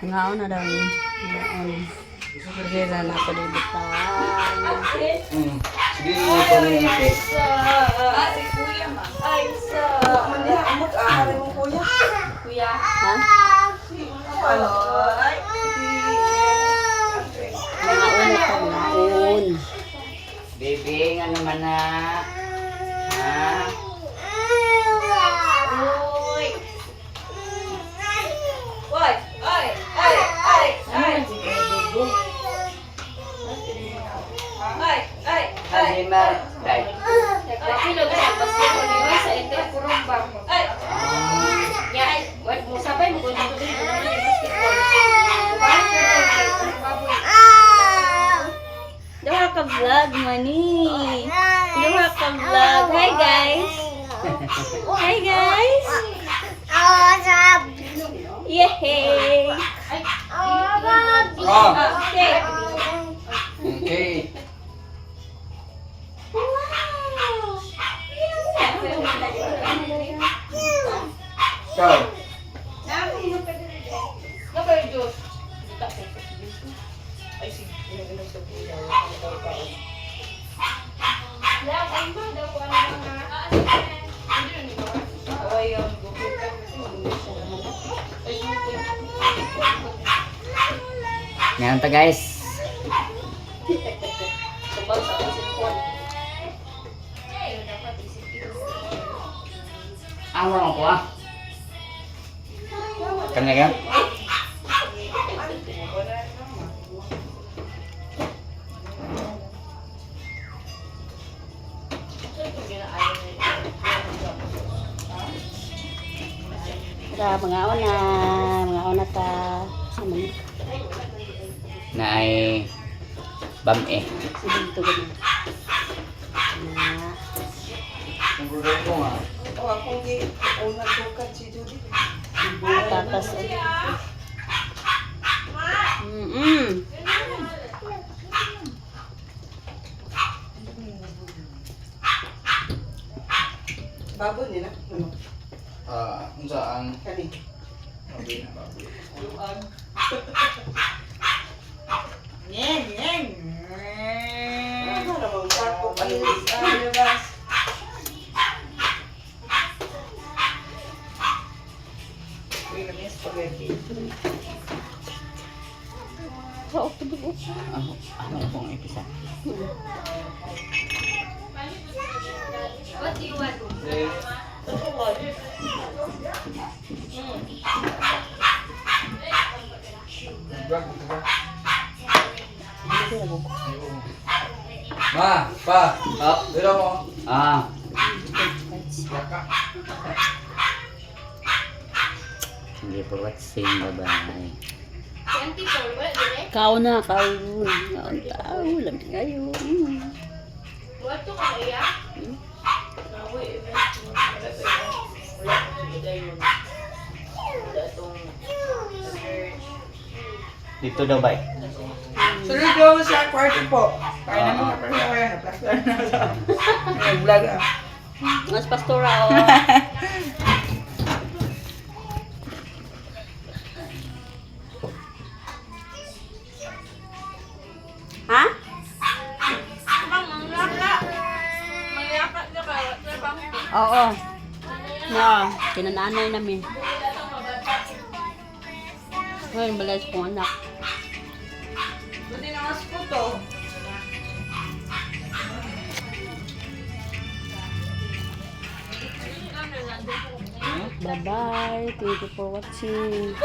Ngaon na daw ni. Ngaon. Sige na ako dito. Sige, ito na yung cake. Ah, si Kuya ma. Ay, sa... Man diha amot ah, mong kuya. Kuya. Ha? Ano? Ay. Ngaon na ka, ngaon. Baby, nga naman na. Ha? Uy. Uy, ay, ay, ay, ay. Ay, ay, ay. Sabi ma. Ay. Nagpapilo na sa basketball ni sa inter purong ba. Ay. Ya, wait mo sabay mo kung dito din mo yung basketball. Balik ko kay baboy. Duha ka vlog, mani. Duha ka vlog. Hi, guys. Hi, guys. Yay! Oh. Okay. Okay. Go. Nakay Diyos. Lang, ay ma daw ko ano nga. Ngayon ta, guys. Tubag sa akong cellphone. Ay, dapat isip Ang wala ko ah. Kanya ka? Tara, mangaon na. Mangaon na ta. Sa man. Na ay bam eh. Sige dito ganun. Na. O akong gi una dukat si Judy. Patatas. Babo ni na. Ano? Ah, unsa ang Kani. okay na baboy. Ano namang kwarto palis. Ah, Uy, nami spaghetti. Ano, ano pong ipisa? What do you want? Ma, pa, Oh. dito mo. Ah. Yaka. Hindi po watching. Bye-bye. Si Auntie Paul, wala din eh. Kaon na, kaon. Kaon ta. Lamig kayo. Wala to ka iya. Dito daw ba eh? Sunod ko sa kwarto po. Kaya naman na pala kaya na plaster na sa. Nag-vlog ah. Mas pastora oh. Ha? Oo. No, kinananay namin. Ngayon, balay sa kong anak. Buti na nga to. Bye-bye. Thank you for watching.